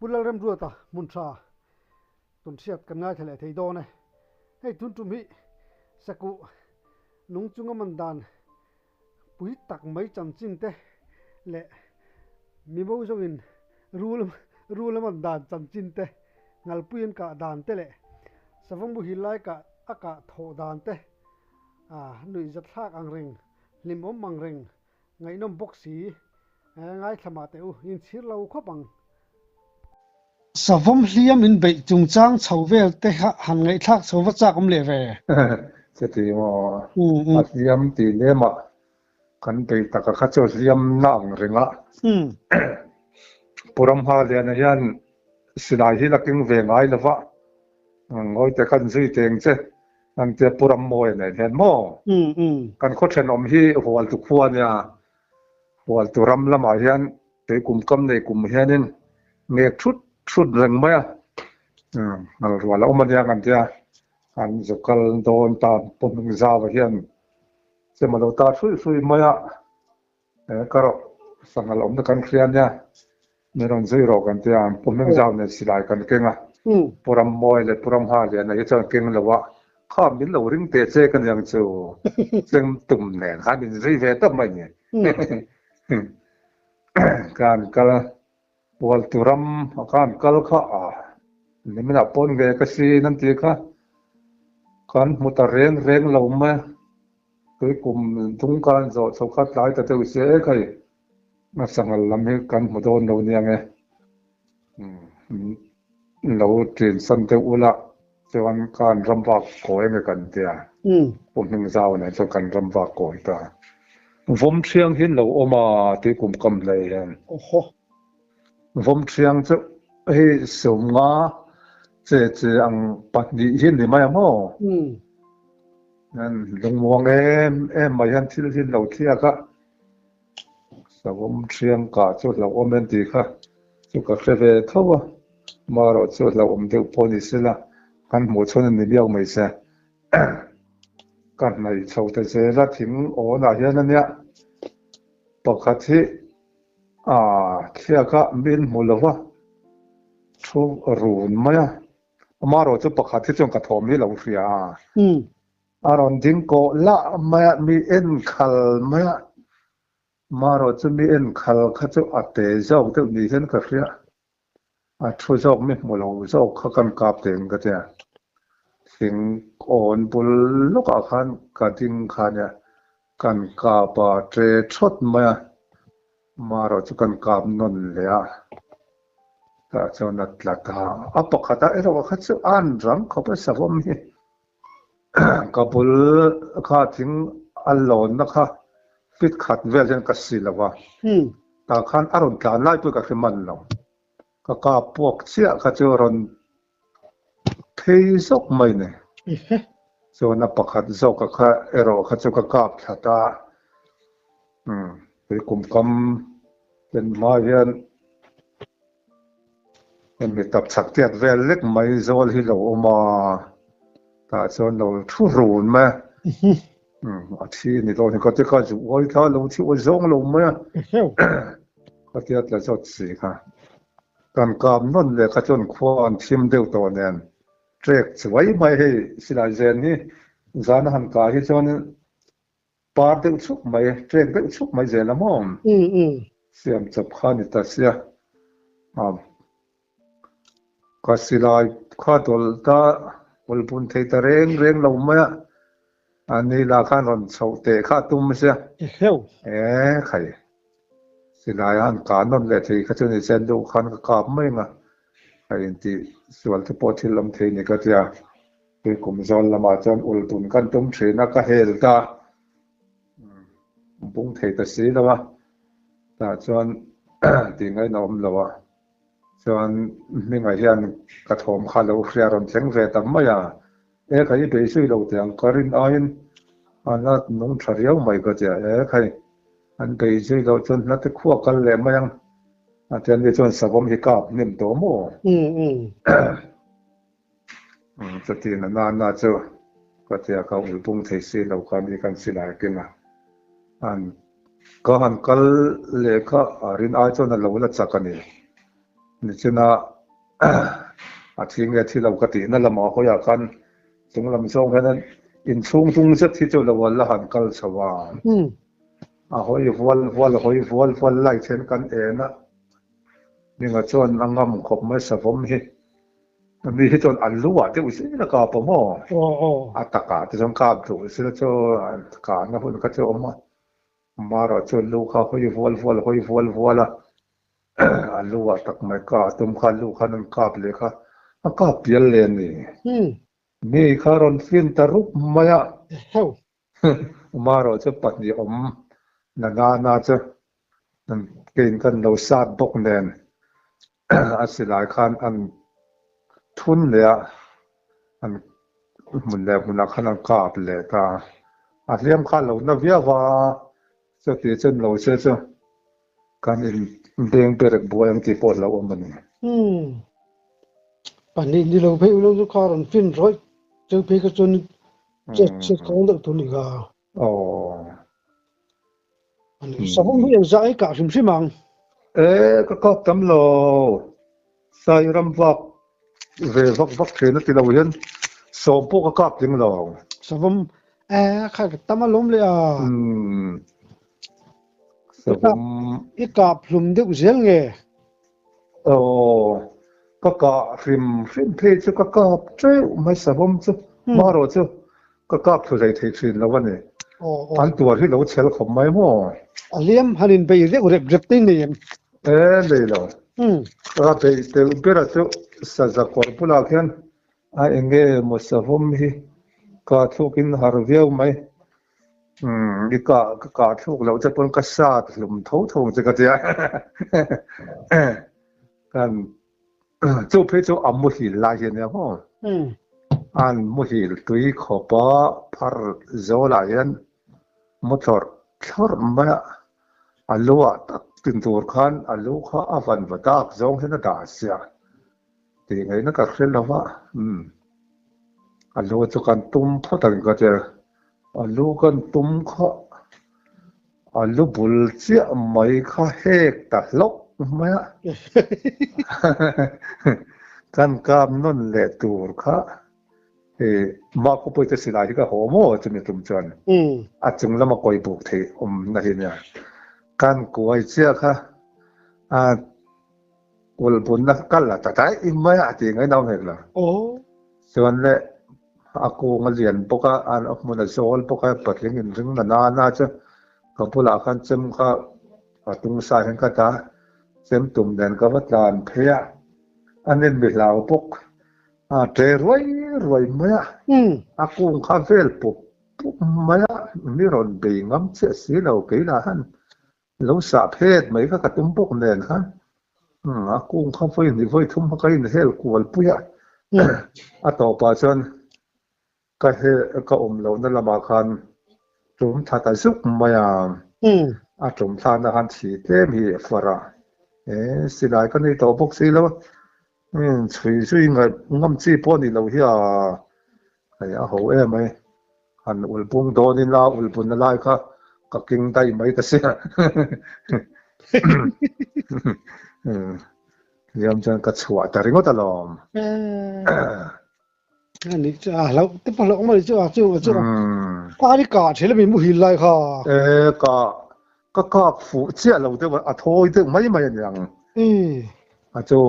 Pu Lalremruata hmun tha tun hriat kan ngaithla leh thei dawn e. Hei tun tum hi Sakuh nung chunga man dan pui tak mai chanchin te leh mimo zawngin rul rul a man dan chanchin te, ngalpui an kah dan te leh sava muhil lai kah a kah thawh dan te nuihzat thlak ang reng, hlimawm ang reng Ngaihnawm bawk si, ngaithla mah teh u, inchhir lo khawp ang. Savawm hliam in beih chungchang chho vel te kha han ngaihthlak chho va chak awm leh ve. Chuti maw, a hliam tih lem ah kan beih tak a kha chu hliam na ang reng a. Pu Ramhaliana hian silai hi la keng ve ngai lo va, ngawi te khan zui teng che. An tia Pu Rammawia nen hian maw? Kan khaw thenawm hi Hualtu khua nia, Hualtu ram lamah hian kei kum kam nei kum hianin ngek thut thut reng mai a, ngalrual a awm ania kan tia, an zu kal dawn ta Pu Hmingzauva hian chem a lo ta hruih hruih mai a. Ka rawh sanghal awmna kan hria nia, min rawn zui rawh kan tia, Pu Hmingzau nen silai kan keng a, Pu Rammawi leh Pu Ramhaliana hi chuan keng lo a, kha min lo ring teh che ka niang chu, cheng tum nen khan min zui ve tawp mai ni. Kan kal Pualtu ram a khan kal kha a niminah pawn ve ka sin an ti kha, kan hmu ta reng reng lo mai. Tui kum dung khan zawh chho kha tlai ta deuh se e khai, a sanghal lam hi kan hmu dawn lo nia nge. Lo ṭin san deuh ula chuan khan ram vak kawi nge kan tia. Pu Hmingzau nen chuan kan ram vak kawi ta. Vawm ṭhiang hi lo awm a tui kum kam hlei hian. Vawm ṭhiang chu hei sawmnga che che ang pahnih hi ni mai ang aw. Lungmuang em em mai hian thil hi an lo thliak a, Savawm thiang kah chu hlauhawm en tih kha chu ka hre ve tho a, amaherawh chu hlauhawm deuh pawh ni sela kan hmuh chhawn a ni viau mai se. Ka hnaih chho ta zel a, thing awnah hian a nia pakhat hi thliak a min hmu lo va, thu run mai a. Amaherawh chu pakhat hi chuan ka thawm hi lo hria a. A rawn ding kawh lah mai a, mi en khal mai a. Amaherawh chu mi en khal kha chu a te zawk deuh ni hian ka hria. A thu zawk mi hmu lo zawk kha kan kap teng ka tia. Thing awn bul lawkah khan ka ding kha nia, kan kap a tre thawt mai a. Amaherawh chu kan kap nawn leh a. Tah chuan a tla ta. A pakhat a erawh kha chu a an rang khawp a savawm hi. Ka bul kha thing a lawnna kha fit khat vel hian ka si lo a. Tah khan a rawn tlan lai pawh ka hre man lo. Ka kap puak chiah kha chu a rawn phei zawk mai ni. Chuan a pakhat zawk a kha erawh kha chu ka kap thla ta. Tui kum kam ken hma hian hemi tap chhak tiat vel lek mai zawl hi lo awm a, tah chuan lo thu run mai a, a thi ni dawn hi ka ti kha zu uai thla lo thi uai zawng lo mai a, ka tia tla zawt si kha. Kan kap nawn leh kha chuan khua an thim deuh tawh nen trek chuai mai hei silai zen hi zan a han kai hi chuan Par deuh chuk mai, trek deuh chuk mai zel a maw? Siam chawp kha a ni ta sia. Ka silai kha dawlh ta bul bun thei ta reng reng lo mai a, a ni lah khan rawn chhoh teh kha a tum sia. E khai, silai a han kah nawn leh thei kha chu ni se duh khan ka kap mai ang a, a intih sual te pawh thil awm thei ni ka tia. Tui kum zawl lamah chuan ul tun kan tum thin a, ka hel ta bung thei ta si lo a, tah chuan tih ngaihna awm lo a, chuan Hminga hian ka thawm kha lo hria rawn thleng ve ta mai a, e kha i beisui lo teh ang ka rin aiin a la nung tha riau mai ka tia, e khai an beisui loh chuan hla te khuak kal leh mai ang a ti a ni chuan savawm hi kap hnem tawh maw? Chutin a nana chu ka tia ka ul bung thei si lo kha mi kan silai keng a, an ka han kal leh kha a rin ai chuan a lo la chak a ni. Nichina. A thi nge thi lo ka tihna lamah hawiah khan chung lam zawng hian inchhung tung zet hi chu lo la han kal chho a. A hawi vual vual a hawi vual vual lai then kan en a, Ninga chuan a ngam khawp mai savawm hi. Mi hi chuan an lu ah deuh zel a kap a maw? A takah te chuan kap duh sela chu kahna hun kha chu a awm a. Amaherawh chu lu kha hawi vual vual a hawi vual vual a, a lu ah tak mai ka tum kha lu khan an kap leh kha a kap pial leh a ni. Mi kha rawn fin ta rup mai a. Amaherawh chu pahnih awm na nana chu keiin kan lo sat bawk nen a silai khan an thun leh a, an hmun leh hmunah khan an kap leh ta. A hliam kha a lo na viau a, chuti chuan lo se chu kan in beng berek buai ang tih pawh a hlauhawm a ni. Umm. Pahnih ni lo phei ula chu kha rawn fin rawih cheu phei kha chuan chet chhiat ka awm deuh tur ni kha. Aw. Savawm hi engzah ei kah hrim hrim ang? E, ka kap tam lo. Sai ram vak ve vak vak thin a ti lo hian sawm pawh ka kap tling lo. Savawm e, kha ka tam alawm leh a. Umm. Savawm. I kap hlum deuh zel nge? Aw, ka kah hrim hrim phei chu ka kap teuh mai savawm chu. Marawh chu ka kap thlu hlei thei thin lo a ni. An tuar hi lo chhel khawp mai maw? A hliam han in bei reuh rep rep te nei em? E, nei lo. Ka beih telh bera chu saza kawr bulah khian a enge maw savawm hi ka thluk in har viau mai. Umm i kah ka kah thluk loh che pawn ka sat hlum tho tho ang che ka tia kan chu phei chu a muhil lai hi ania maw an muhil tui khawpa phar zawlah hian mu thlawrh thlawrh mai a a lu ah tak tin tur khan a lu kha a van va dak zawng hian a dah siah Tih ngaihna ka hre lo a, umm a lu chu kan tum phawt ang ka tia, a lu kan tum kha a lu bul chiah mai kha hek ta hlawk mai a, kan kap nawn leh tur kha hei mah khawpui te silai hi ka haw maw chumi tum chuan a chung lama kawi buk theih awmna hi nia, kan kuai chiah kha a. Ulbunna ka kal a ta daih mai a ti ngai nau hek lo. Chuan le a kung a lian bawk a, a hmun a zawl bawk a, patling inring na na na chu ka bulah khan chem kha a tung sa hian ka dah, chem tum nen ka va tlan phei a, a nen mi hlau bawk, a ṭe ruai ruai mai a, a kung kha vel pup pup mai a, mi rawn bei ngam chiah si lo kei lah han Lo sah phet mai kha ka tum bawk nen khan a kung kha vawi hnih vawi thum kha ka inhel kual pui a, a tawpah chuan ka he ka awm lohna lamah khan tum tha ta zuk mai a, a tum thlakna khan thi tlem hi a far a, e silai ka nei tawh bawk si lo a, chhui zui ngam chi pawh a nih loh hi a, hei a ho em mai. Han ulbung dawn ila ulbunna lai kha ka keng daih mai ta sia. Hliam chuan ka chhuah ta ringawt alawm. Ani chu a hlauh te pawh hlauh mai chu a chu a chu. Ka ni ka thil mi muhil lai kha. E ka ka kap fuh chiah lo deuh a thawi deuh mai mai aniang. A chu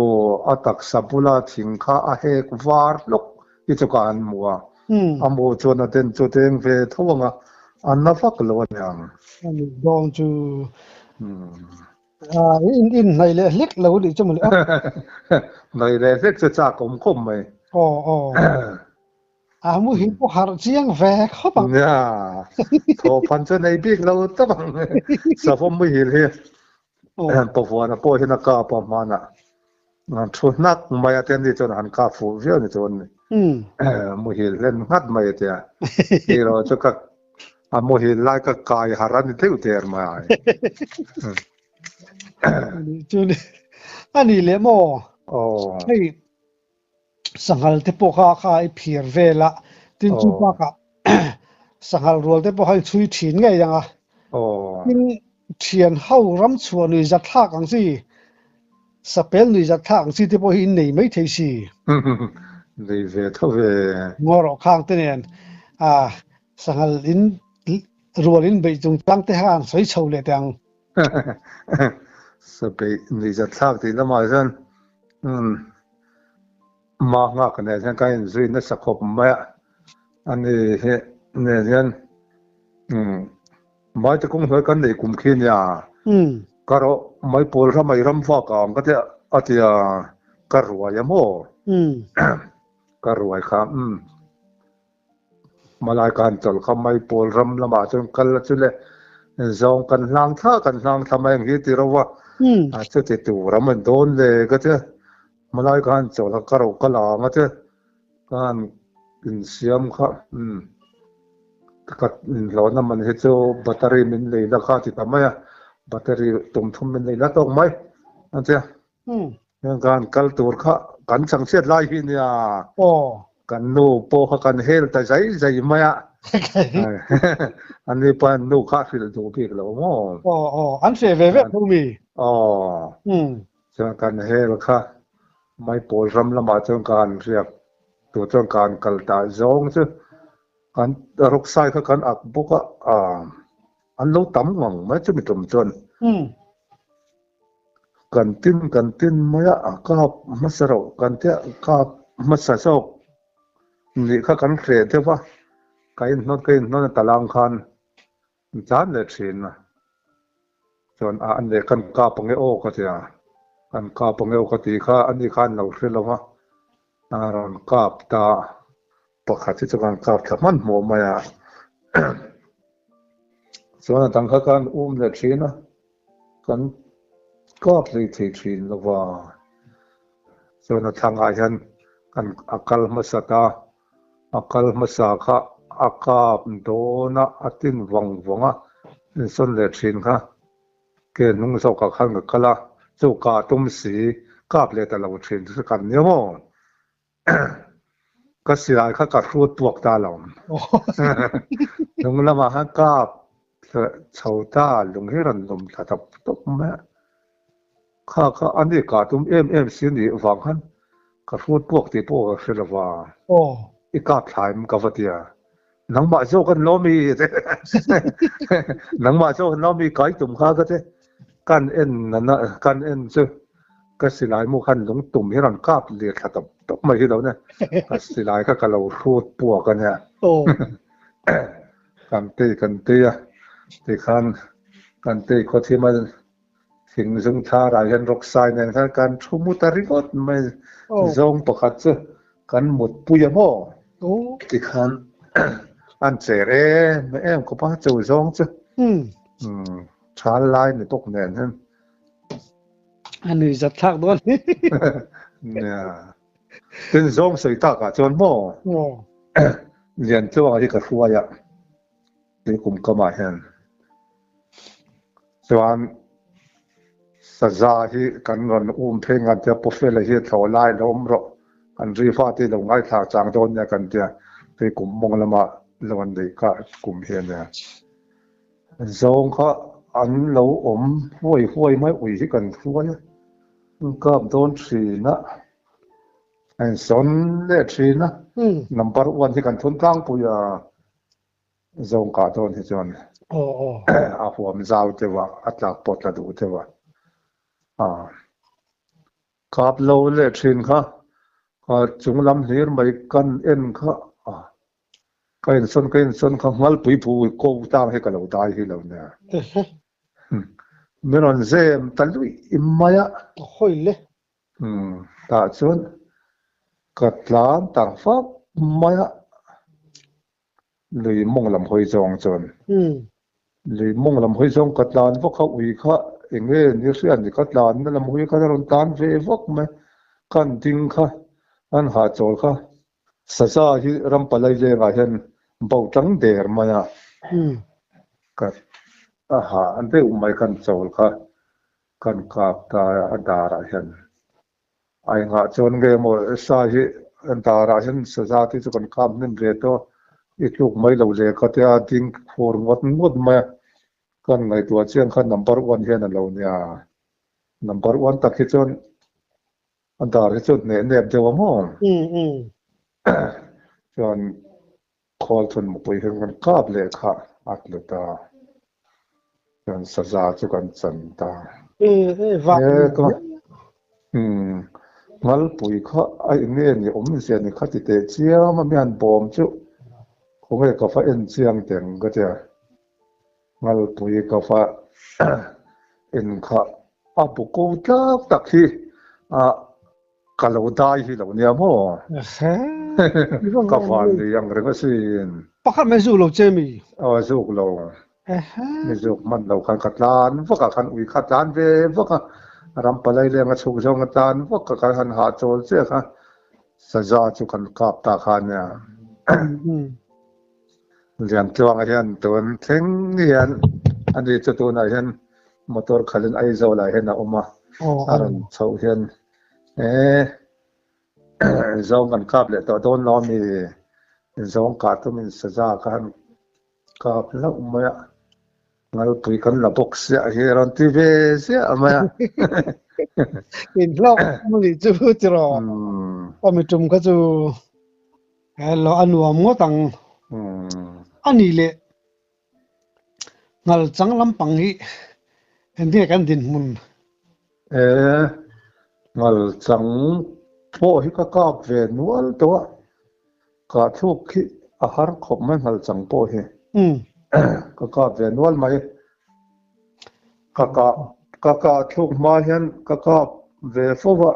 a taksa bula thing kha a hek var hlawk hi chu ka han hmu a. A mu chuan a den chu deng ve tho ang a, a na vak lo aniang. A nih dawn chu in in hnaih leh hlek lo nih chu mawle a. Hnaih leh hlek chu chak awm khawp mai. Aw aw. A mu hi pawh harh chiang ve khawp ang. Nia, thawhphan chu nei bik lo tawp ang. Savawm muhil hi Pavuana pawh hian a kap a hmanah thu hnak mai a te ni chuan han kap fuh viau ni chuan ni. Muhil hlen nghat mai a tia. Erawh chu ka a muhil lai ka kai harh a ni deuh der mai. A ni leh maw? Aw. Hei Sanghal te pawh kha kha i phir vel a, tin chu bakah sanghal rual te pawh kha i chhui thin ngei ang a. Tin thian ho ram chhuah nui za thlak ang chi. Sapel nuihzat thlak ang chi te pawh hi in nei mai thei si. Nei ve tho ve. Ngaw rawh khang te nen a sanghal in rual in beih chung tlang te khan sawi chho leh teh ang. Sabeih nuihzat thlak tih lamah hian mah nghak nen hian ka inzui nasa khawp mai a, ani hi nen hian Maite kawng hnuai kan nei kum khi nia. Ka rawh mai pawl ramai ram vak ang ka tia a tia ka ruai a maw? Ka ruai kha umm Malai ka han chawlh kha mai pawl ram lamah chuan kal a chu le zawng kan hlang thla kan hlang thla mai ang hi ti ro a a chuti tur a man dawn le ka tia Malai ka han chawlh a ka rawh ka la ang a tia ka han insiam kha umm Ka inhlawhna man hi chu battery min lei la kha ti ta mai a, battery tum thum min lei la tawk mai a tia. Heng khan kal tur kha kan changchhiat lai hi nia. Kan nu pawh kha kan hel ta zai zai mai a. Ani pawh hian nu kha a hrilh duh bik lo maw? Aw aw, an hreh ve ve tho mi. Aw. Chuan kan hel kha Maipawl ram lamah chuan ka han riak tur chuan ka han kal ta zawng chu Kan rawksai kha kan ak bawk a, an lo tam ngang mai chumi tum chuan kan tin kan tin mai a, a kap hmasa rauh kan tia kap hmasa zawk nih kha kan hreh deuh a, ka inhnawn ka inhnawn a talang khan tlan leh thin a, chuan a an leh kan kap ange aw ka tia, kan kap ange aw ka tih kha ani khan lo hre lo va, a rawn kap ta. Pakhat hi chu kan kap thla hmanhmawh mai a, chuan a dang kha kan um leh thin a, kan kap hlei thei thin lo va, chuan a thlangah hian kan a kal hmasa ta, a kal hmasa kha a kap dawn a, a tin vawng vawng a, insawn leh thin kha ke hnung zawkah khan ka kal a, chu kah tum si kap leh ta lo thin chu kan nia maw. Ka silai kha ka hrut puak ta lo. Lung lamah khan kap chho ta lung hi rawn lum thla tawp tawp mai a. Kha kha a ni kah tum em em si nih vang khan ka hrut puak tih pawh ka hre lo va. I kap thlai em ka va ti a. Nangmah zawk an lawm i nangmah zawk an lawm i kai tum kha ka ti. Kan en nana kan en chu ka silai mu khan lung tum hi rawn kap lir thla tawp tawp mai hi lo nia. Ka silai kha ka lo hrut puak a nia. Kan tei kan tei a tikhan kan tei khawthim a thing zung tharah hian rawk sai nen khan kan thu mut a ringawt mai zawng pakhat chu kan mutpui a maw tikhan an cher em em khawp a chu zawng chu. Thal lai ni bawk nen hian. A nui zat thlak dawn. Nia. Tin zawng sawi tak ah chuan maw. Liantluanga hi ka hruai a. Tui kum kam ah hian. Chuan saza hi kan rawn um phei ngan tia Pu Fela hi thlawh lai lo awm rawh. Kan ri fa te lo ngaithla chang dawn nia kan tia. Tui kum mawng lama lo an neih kha kum hi a nia. Zawng kha an lo awm huai huai mai ui hi kan hruai a, an kap dawn thin a, a insawn leh thin a, number one hi kan thun tlangpui a, zawng kah dawn hi chuan a huam zau deuh a, a tlak pawh tla duh deuh a. Kap lo leh thin kha chung lam hlir mai kan en kha Ka insawn ka insawn kha Nghalpui phu ko tang hi ka lo dai hi lo nia. Min rawn zem ta luih mai a. Ka hawi le. Tah chuan ka tlan ta vak mai a. Lui mawng lam hawi zawng chuan. Lui mawng lam hawi zawng ka tlan vak a, ui kha eng nge ni hriat ni ka tlanna lam hawi khan a rawn tlan ve vak mai. Kan ding kha an hahchawl kha Saza hi ram palai lengah hian bo tang der mai a, ka a hah deuh mai kan chawl kha kan kap ta a darah hian. A engah chuan nge maw sa hi darah hian saza te chu kan kap hnem ve tawh a, i tluk mai lo le ka tia ding khur ngawt ngawt mai a, kan ngaihtuah chiang kha number one hian a lo nia. Number one tak hi chuan. A dar hi chu hneh nep deuh a maw? Chuan khawl chhun mupui hian kan kap leh kha a tlu ta. Chuan saza chu kan chan ta. He ka Ngalpui kha a eng nge ni awmzia ni kha ti teh chiam a mi han bawm chu khawnge ka va en chiang teng ka tia. Ngalpui ka va en kha a bu ko tlak tak hi a ka lo dai hi lo nia maw? Ka van ni ang reng asin. Pakhat mai zuk lo che mi? Aw zuk lo. Mi zuk hman lo khan ka tlan vak a, khan ui kha tlan ve vak a, ram palai leng a chhuk zawng a tlan vak a, kan han hahchawl chiah kha saza chu kan kap ta kha nia. Liantluanga hian tun thleng hian ani chu tunah hian motor khalhin Aizawl ah hian a awm a, a rawn chhoh hian eh zawng kan kap leh tawh dawn lo ami zawng kah tumin saza kha han kap hlauh mai a, ngalpui kan la bawk siah hi a rawn ti ve ziah mai a. Inhlawk a nih chu tiraw awmi tum kha chu. Hello, a nuam ngawt ang. A nih leh ngal chang lampang hi engtinge kan dinhmun? E, ngal chang pawh hi ka kap ve nual tawh a, kah thluk hi a har khawp mai ngal chang pawh hi. Ka kap ve nual mai. Ka kah ka kah thluk hma hian ka kap ve fo va.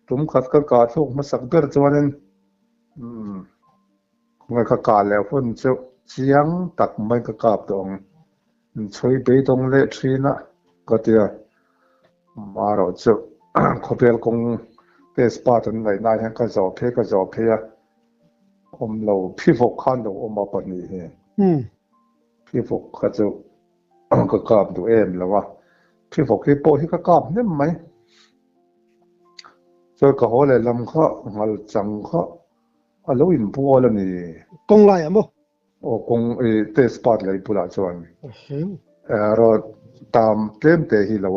Tum khat ka kah thluk hmasak ber chuanin umm khawngaih ka kah leh hun chu chiang tak mai ka kap tawh ang. Inchhui beidawng leh thin a ka ti a, marawh chu khawvel kawng test part an ngaih lai hian ka zawh phei ka zawh phei a, awm lo phivawk khan lo awm a pahnih hi. Phivawk kha chu ka kap duh em lo a, phivawk hi pawh hi ka kap hnem mai. Chuan ka haw leh lam kha ngal chang kha a lo inbual a ni. Kawng laiah maw? Aw kawng i test part lei bulah chuan rawt tam tlem te hi lo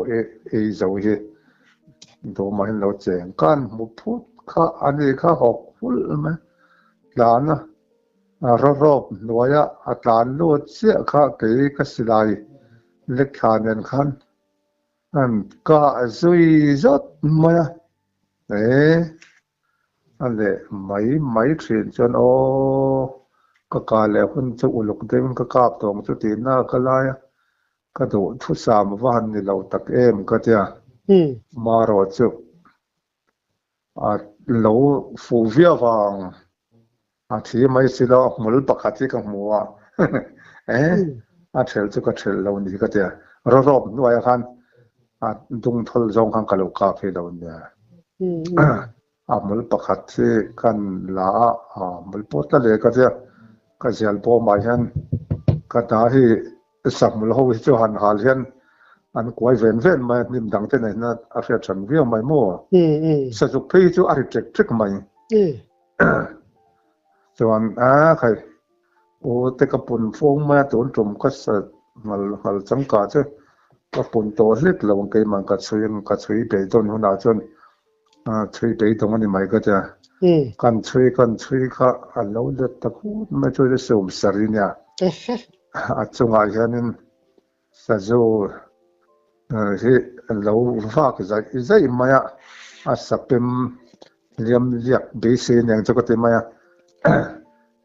ei zo hi dawmah hian lo cheng kan hmu phut kha a ni kha hawk hulh mai tlan a rawrawp hnuaia a tlan lut chiah kha kei ka silai lek thla nen khan An kah zui zat mai a, e a leh mai mai thin chuan aw ka kah leh hun chu uluk deuhin ka kap tawh ang chu tih na ka lai a, ka duh thusam va han ni lo tak em ka tia, marawh chu A lo fuh viau vang a thi mai si lo, a hmul pakhat hi ka hmu a, e a thelh chu ka thelh lo ni ka ti a, rawrawp hnuaiah khan a dung thawl zawng khan ka lo kap hi lo nia. A hmul pakhat hi kan la a, a hmul pawh tla leh ka tia, ka zial bawmah hian ka dah hi Sahmul ho hi chu han hal hian an kuai ven ven mai a, hnim dang te nen hian a hriat hran viau mai maw? Sazuk phei hi chu a ri ṭek ṭek mai. Chuan a khai u te ka pun fawng mai a, tun tum ka sa ngal ngal changkah chu ka pun tawh hlek lo ang keimah ka chhui ang ka chhui beidawn hunah chuan chhui beidawng a ni mai ka tia. Kan chhui kan chhui kha a lo let ta khut mai chu sum sarih nia. A chungah hianin sazu hi lo vak zaih zaih mai a, a sapem hliam liak beisei aniang chu ka ti mai a,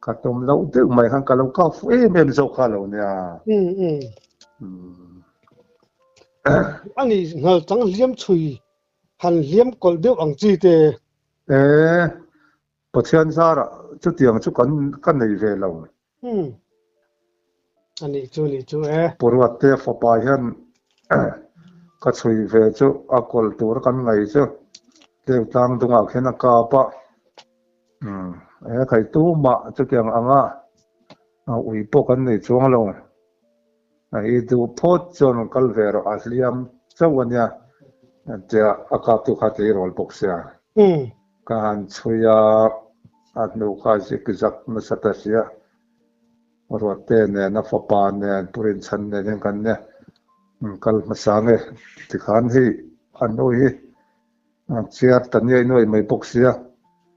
ka tum loh deuh mai khan ka lo kap fuh em em zawk kha lo nia. Ani nghal chang hliam chhui han hliam kawlh deuh ang chi te. E, Pathian zarah chutiang chu kan ka nei ve lo. Umm. A nih chu nih chu e. Pu Ruatte fapa hian ka chhui ve chu a kawlh tur kan ngaih chu tleu tlang dungah khian a kap a. Umm. E khai tumah chutiang anga ui pawh kan nei chuang lo. I duh phawt chuan rawn kal ve rawh a hliam chauh a nia tia a kaptu kha tleirawl bawk sia. Ka han chhui a, a hnu kha zik zak nasa ta sia. Ruatte nen a fapa nen Pu Rinchhan nen hian kan nia kal hmasa nge tikhan hei a nu hi. Chiar ta niai nuai mai bawk sia,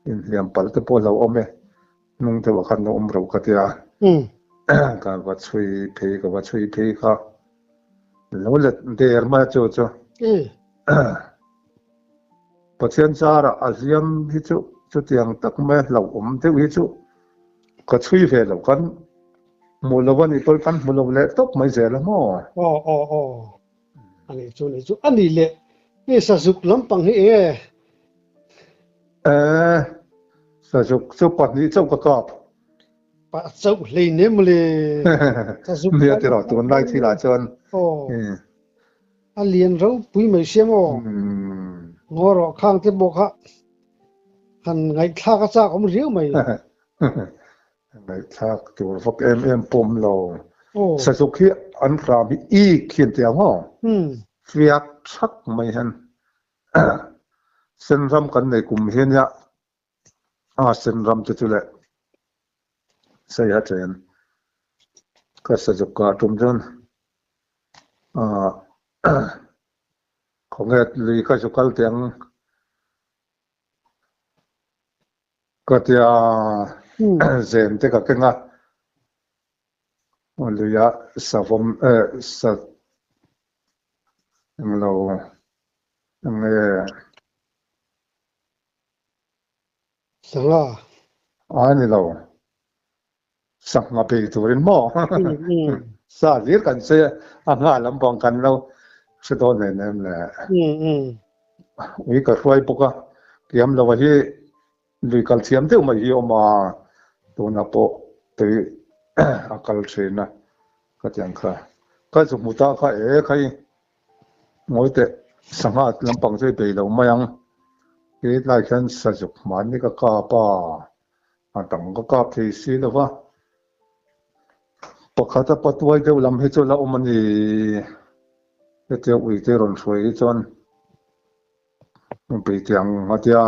inhliam palh te pawh a lo awm e, hnung deuhah khan lo awm ro ka tia. Ka va chhui phei ka va chhui phei kha lo let der mai a chu chu. Pathian zarah a hliam hi chu chutiang tak mai a hlauhawm deuh hi chu ka chhui ve lo kan hmuh lo a nih pawhin kan hmu lo leh tawp mai zel a maw? Aw aw aw. A nih chu nih chu a nih leh hei sazuk lampang hi eng nge? Eh, sazuk chu pahnih chauh ka kap. Pah chauh hlei nem mawle. Sazuk Nia tiraw tunlai thilah chuan. Aw. A lian ropui mai sia maw? Ngaw rawh khang te pawh kha han ngaihthlak a chak awm riau mai. Ngaihthlak tur vak em em pawm lo. Sazuk hi an hram hi ik hi an ti ang aw. Fiak thak mai hian senram kan nei kum hi ania a senram te chu le sei a chen ka sazuk kah tum chuan khawnge lui ka zu kal teh ang. Ka tia zen te ka keng a, luia savawm eh sa englo enge. Sangha. A ni lo. Sangha bei turin maw? Sa hlir kan sawi a, a nghah lampang kan lo hre dawn nen em le? Ui ka hruai bawk a, kiam lo a hi lui kal thiam deuh mai hi a awm a, tunah pawh tui a kal thin a ka ti ang kha. Ka zu hmu ta kha e khai ngawi teh sangha lampang chu i bei lo mai ang, tlai khian sazuk hmanni ka kap a. A dang ka kap thei si lo va, pakhat a patuai deuh lam hi chu la awm a ni. Hetia uite rawn hruai hi chuan beite ang a tia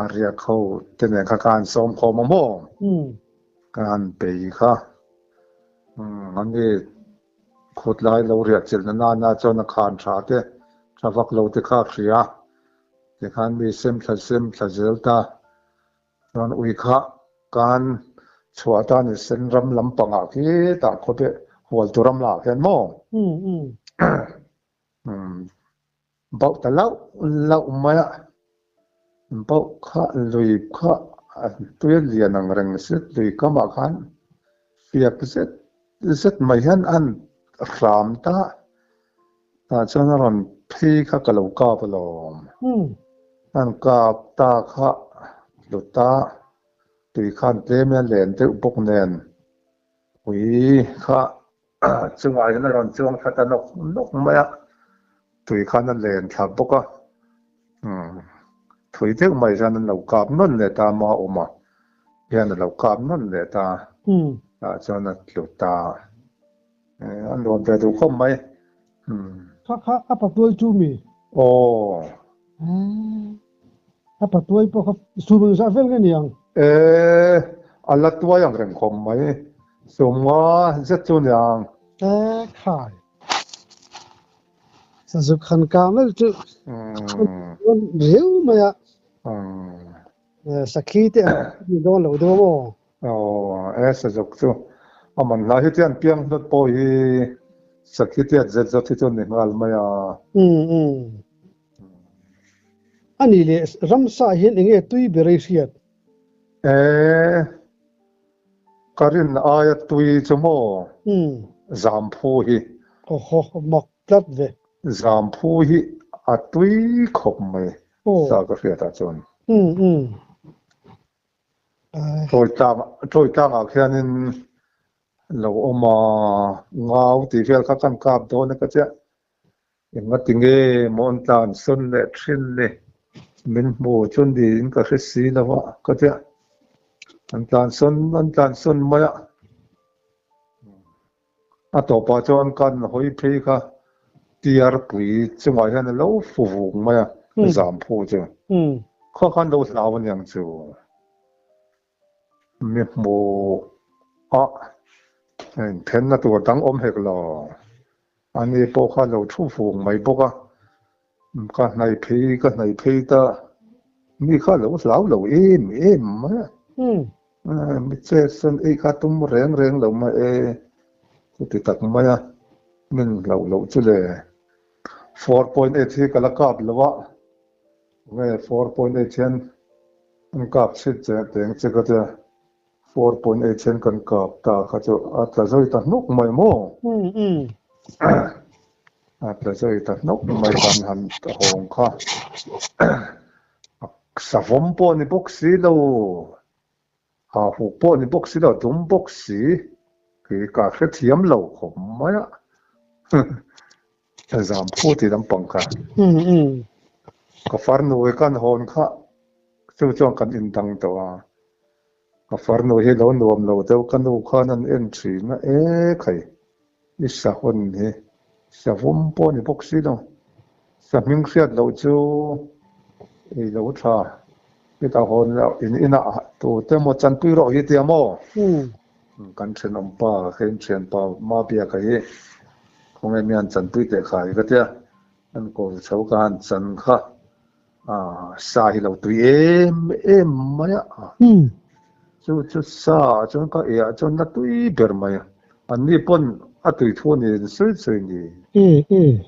a riak ho te nen kha ka han sawm khawm a maw? Ka han bei kha. An ni khutlai lo riah chilhna nana chuan a khan tha te, tha vak lo te kha a hria. Tikhan mi sem thla sem thla zel ta. Chuan ui kha kan chhuah ta ni sen ram lampangah khitah khawpe hualtu ram lah khian maw bauh ta lauh lauh mai a, bauh kha lui kha a tui a lian ang reng zet lui kamah khan fiak zet zet mai hian a han hram ta. Tah chuan a rawn phei kha ka lo kap alawm. An kap ta kha hlut a, tui khan tlem in a len deuh bawk nen ui kha chungah hian a rawn chuang thla ta nawk nawk mai a, tui khan a len thla bawk a, thui deuh mai hian an lo kap nawn leh ta a awm a, hian a lo kap nawn leh ta, tah chuan a tlu ta. An rawn ve duh khawp mai. Kha kha a patuai chu mi? Aw. A patuai pawh kha sum engzah vel nge ni ang? E, a la tuai ang reng khawp mai. Sum nga zet chu ni ang. E khai. Sazuk han kang meuh chu riau mai a. Sakhi te ang ni dawn lo deuh a maw? Aw, e sazuk chu a man hla hi chuan piang hnawt pawh hi sakhi tiat zet zawt hi chu ni nghal mai a. Umm. A nih leh ramsa hian eng nge tui ber i hriat? E, ka rin aia tui chu maw? Zamphu hi. Awhaw, mak tlat ve. Zamphu hi a tui khawp mai sa ka hriatah chuan. Umm. Tawi tlangah khianin lo awm a, ngau tih vel kha kan kap dawn a ka chiah. Engati nge maw an tlan sawn leh thin ni, min hmu chu niin ka hre si lo a ka chiah. An tlan sawn an tlan sawn mai a. A tawpah chuan kan hawi phei kha Tiarpui chungah hian a lo fu vung mai a, Zamphu chu. Khaw khan lo hlau a niang chu. Mi hmu a inthenna tur dang awm hek lo. Ani pawh kha lo thu vung mai bawk a. Ka hnaih phei ka hnaih phei ta mi kha lo hlau lo em em mai a. Mi chet sawn ei kha tum reng reng lo mai e chuti tak mai a min hlauh loh chu le. 4.8 hi ka la kap lo a, nge 4.8 hian an kap chhit che teng che ka tia 4.8 hian kan kap ta kha chu a tla zawi ta hnuk mai maw? A tla zawi ta hnuk mai kan han hawng kha savawm pawh ni bawk si lo. Ha huk pawh ni bawk si lo, dum bawk si, kei ka hrethiam lo khawp mai a, zam phu tih lampang kha. Ka farnu hi kan hawn kha chu chuan kan indang tawh a, ka farnu hi lo nuam lo deuh ka nu khan an en thin a, e khai i sa hawn hi savawm pawh ni bawk si lo, sa hming hriat loh chu ei lo tha. Heta hawn loh in inah tute maw chanpui rawh hi tia maw? Kan thenawm pa ka in thianpa Mabiaka hi khawnge mian chanpui teh kha hi ka tia an ko chho ka han chan kha sa hi lo tui em em mai a. Chu chu sa ah chuan ka eiah chuan la tui ber mai a. Anni pawn a tui thu ni in sawi sawi ni.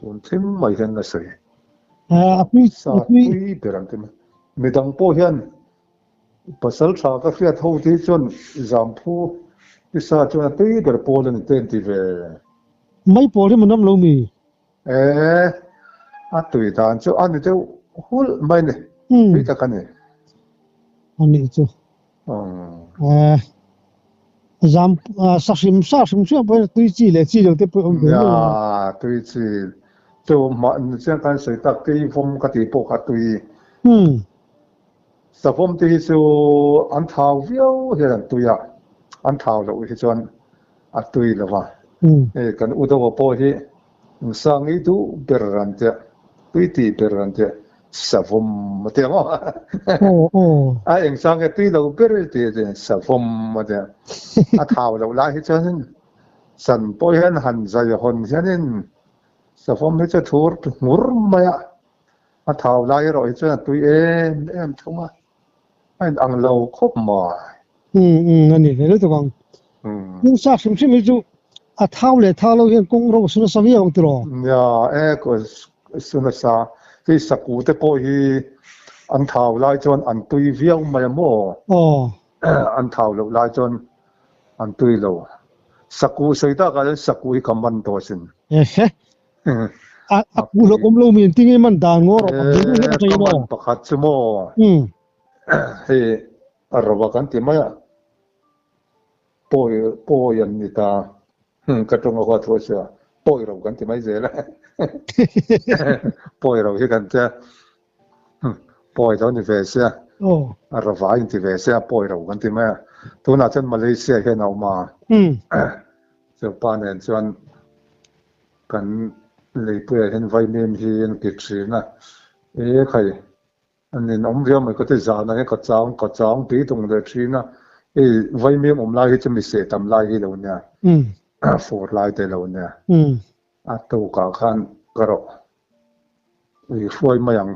Tun thleng mai hian la sawi. Sa tui ber ang ti mai. Midang pawh hian pasal tha ka hriat ho te hi chuan Zamphu i sa chuan a tui ber pawl a ni te an ti ve. Mai pawl hi manam lo mi? E, a tui dan chu a ni deuh hulh mai ni, tui tak a ni. A nih chu. Zam sa hrim sa hrim hrim pawh hian tui chi leh chi lo te pawh a awm ve nual a. Nia, tui chi. Chu mahni chiang khan sawi tak tui vawm ka tih pawh kha tui. Savawm te hi chu an thau viau hian an tui a, an thau loh hi chuan a tui lo va. Hei kan u deuha pawh hi Sangi duh ber an tia, tui tih ber an tia, savawm a tia maw? A eng sang nge tui lo ber tih a tia, savawm a tia. A thau loh lai hi chuanin san pawh hian han zai hawn hianin savawm hi chu a thur nghur mai a, a thau lai erawh hi chuan a tui em em thung a, a inang lo khawp mai. A ni ve lutuk ang. Nungsa hrim hrim hi chu a thau leh thau lo hian kawng ro a suna sa viau ang tiraw? Nia, e su nasa. Hei saku te pawh hi an thau lai chuan an tui viau mai a maw? Aw. An thau loh lai chuan an tui lo. Saku sawi takah hian saku hi ka man tawh asin. Ehe. A ku hlawk awm lo mi engtin nge man dan ngaw rawh? Ka man pakhat chu maw? Hei a ro a kan ti mai a, pawi pawi an ni ta, ka tawng a huat thu a sia, pawi ro kan ti mai zel a, pawi ro hi kan tia, pawi lo ni ve sia, a ro vai in ti ve sia, pawi ro kan ti mai a, tunah chuan Malaysia hian a awm a, chupa nen chuan kan leipuiah hian vaimim hi an ti thin a, e khai. A ninawm viau mai ka ti zan ang e ka chang ka chang tui tung leh thin a, hei vaimim awm lai hi chu mi seh tam lai hi lo nia, fur lai te lo nia, a tukah khan ka rawh ui hruai mai ang,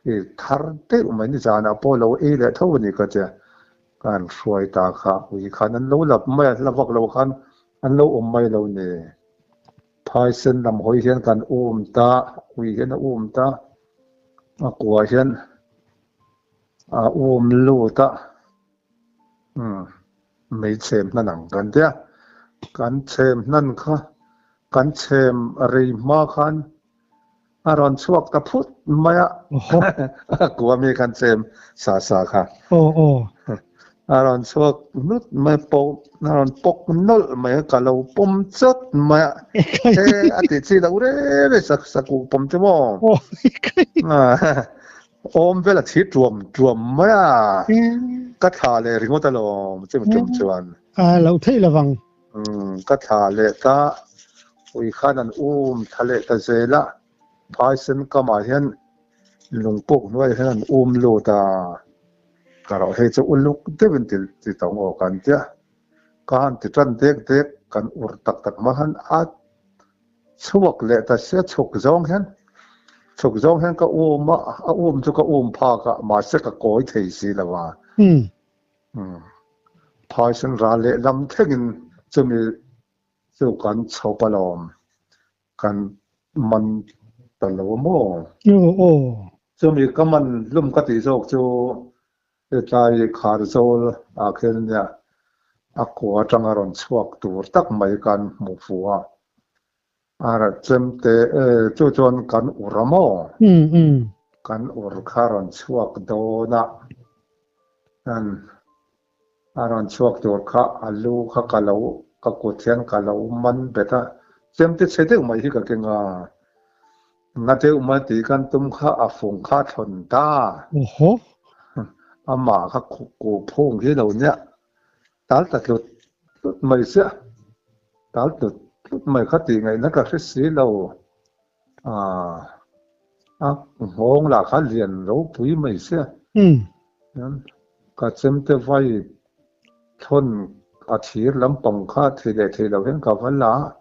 hei thar deuh mai ni zanah pawh lo ei leh tho a ni ka tia, ka han hruai ta kha ui khan an lo lap mai a, hla vak lo khan an lo awm mai lo ni, phaisen lam hawi hian kan um ta, ui hian a um ta. A kuah hian a um lut a, umm mei chhem hnan ang kan tia, kan chhem hnan kha kan chhem rei hma khan a rawn chhuak ta phut mai a, a kuah mi kan chhem sa sa kha. A rawn chhuak nut mai pawh a rawn pawk nawlh mai a, ka lo pawm chawt mai a, he a tih chi loh reng reng sak sak uh pawm chu maw awm vel a thi tuam tuam mai a, ka thla leh ringawt alawm chumi tum chuan. A lo theih lovang. Ka thla leh ta, ui khan an um thla leh ta zel a, phaisen kamah hian lungpuk hnuaiah hian an um lut a. Ka rauh hei chu uluk deuhin ti ti tawng aw kan tia, ka han ti tan dek dek kan ur tak tak mah han a chhuak leh ta sia chhuk zawng hian. Chhuk zawng hian ka um a, a um chu ka um phak a, mahse ka kawi thei si lo a. Phaisen ral leh lam thlengin chumi chu kan chhawp alawm, kan man ta lo a maw? Chumi ka man hlum ka tih zawk chu hetlai Kharzawl ah khian nia a kua atanga rawn chhuak tur tak mai kan hmu fuh a. A chemte e, chu chuan kan ur a maw? Kan ur kha rawn chhuak dawn a, an a rawn chhuak tur kha a lu kha ka lo ka kut hian ka lo man bet a, chemte chhe deuh mai hi ka keng a, na deuh mai tih kan tum kha a fung kha a thlawn ta. Amah kha kuh phung hi lo nia. Tal ta tlut tlut mai chiah, tal tlut tlut mai kha tih ngaihna ka hre si lo. Aaa, a nghawng lah kha lian ropui mai chiah. Ka chemte vai thawn a thir lampang kha thei leh thei lo hian ka va la a,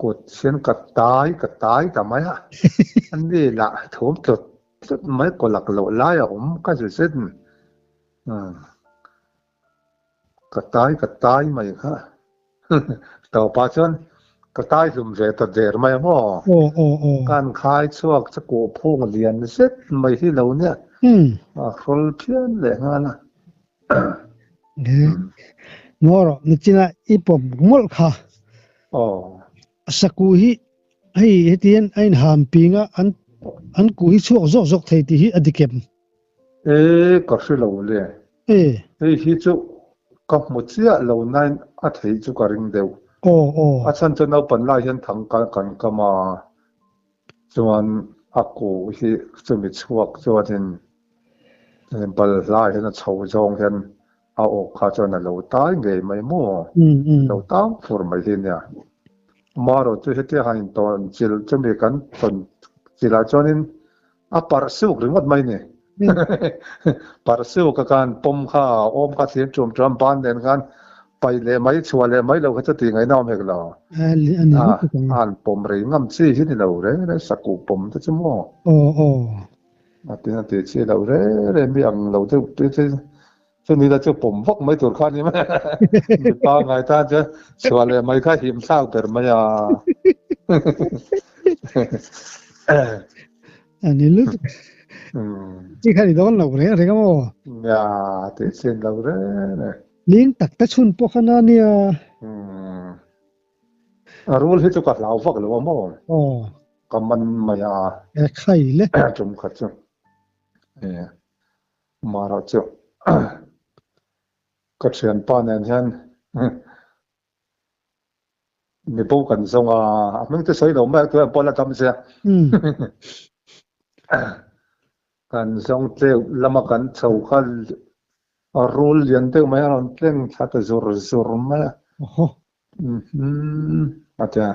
kut hian ka tai ka tai ta mai a, ani lah thawm tlut tlut mai kaw lak loh lai a awm ka zet zet. Ka tai ka tai mai kha. Tawpah chuan ka tai hlum ve ta der mai ang aw. Kan khai chhuak chu kuh phung lian zet mai hi lo nia. A hrawl phian leh nghal a. Ngaw rawh nichina i pawm mawlh kha. Saku hi hei hetian a inham ping a an kuh hi chhuak zawk zawk thei tih hi a dik em? E, ka hre lo le. E. Hei hi chu ka hmu chiah lo nain a theih chu ka ring deuh. Aw, aw. A chhan chu naupan lai hian thang ka kan kam a, chuan a kuh hi chumi chhuak chuanin balhla hian a chho zawng hian a awk kha chuan a lo tai ngei mai maw? A lo tang fur mai hi nia. Amaherawhchu chu hetia han intawn chilh chumi kan tawn chilh ah chuanin A parh suk ringawt mai ni. Parh suk a khan pawm kha awm kha thlir ṭum ṭum ban nen khan pai leh mai chhuah leh mai lo kha chu tih ngaihna awm hek lo. A an pawm rei ngam chi hi ni lo reng reng sakuh pawm te chu maw. A tin a tih chi lo reng reng mi ang lo deuh te chu chuni la chu pawm vak mai tur kha a ni mai. Mipa ngai tan chuan chhuah leh mai kha him thlak ber mai a. A ni lutuk. Chi kha ni dawn lo reng reng a maw? Nia, tih chin lo reng reng. Ling tak te chhun pawh kha na nia. A rul hi chu ka hlau vak lo a maw? Ka man mai a. E khai le. Tum khat chu. E. Mara chu ka thianpa nen hian mi bo kan zawng a, a hming te sawi lo mai ang tunah pawh la dam sia. Kan zawng tleuh lama kan chho kha a rul lian deuh mai a rawn tleng thla ta zur zur mai a. A tia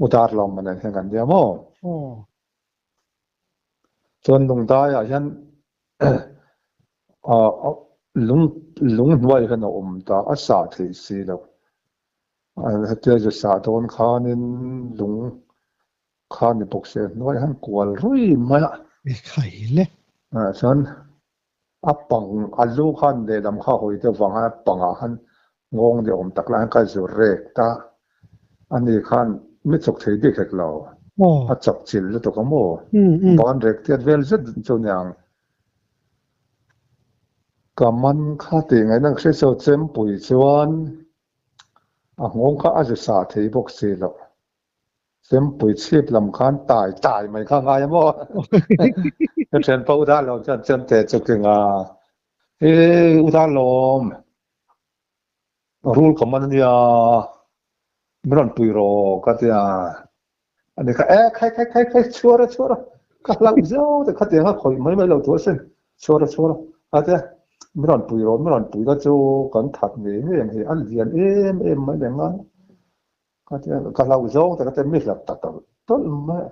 u Darlawng nen hian kan nia maw? Chuan lungdaiah hian lung lung hnuai hian a awm ta a sah theih si lo. Hetia zu sah dawn khanin lung kha ni bawk se hnuai hian kual rui mai a. Chuan a pang a lu khan lehlam kha hawi deuh vang a pangah khan nghawng ni awm tak lai khan ka zu rek ta ani khan mi chawk thei bik hek lo a chawk chilh lutuk a maw ban rek tiat vel zet chu niang ka man kha tih ngaihna ka hre chu chempui chuan a nghawng kha a zu sah thei bawk si loh. Chempui chhip lam khan tai tai mai kha ngai a maw? Ka thianpa U Darlawm chuan chemte chu keng a, E U Darlawm, rul ka man a nia, min rawn pui rawh ka ti a. Ani kha, E khai khai khai khai, chhuar a chhuar a, ka hlauh zeuh te khatiang a khawih mai mai lo tur asin, chhuar a chhuar a, a ti a. Min rawn pui rawh, min rawn pui la chu kan that ngei ngei ang hi, a lian em em mai leh ngai. Ka ti a, ka hlauh zawng tak a ti a, mi hlauh tak tak tawlh mai a.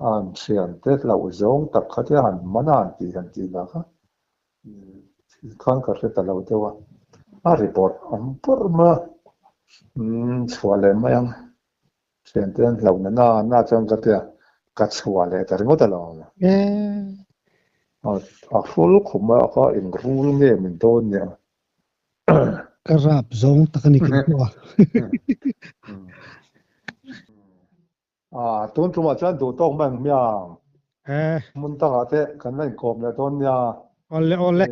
An thian te hlauh zawng tak kha tia han man a han tih han tih lah kha thil khan ka hre ta lo deuh a, a ri bawrh ang bawrh mai a, umm chhuah leh mai ang, thian te an hlauh na na na chuan ka ti a. Ka chhuah leh ta ringawt alawm. A hrul khum a kha eng rul nge min dawn nia. Ka rap zawng tak a ni kei pawh a. A tun tumah chuan duh tawk mai ang hmiang. Hmun dangah te kan la inkawm leh dawn nia. Awle awle.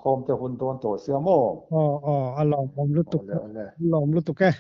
Khawm te hun dawn tawh sia maw? Aw aw a lawmawm lutuk. Awle awle. Lawm lutuk e.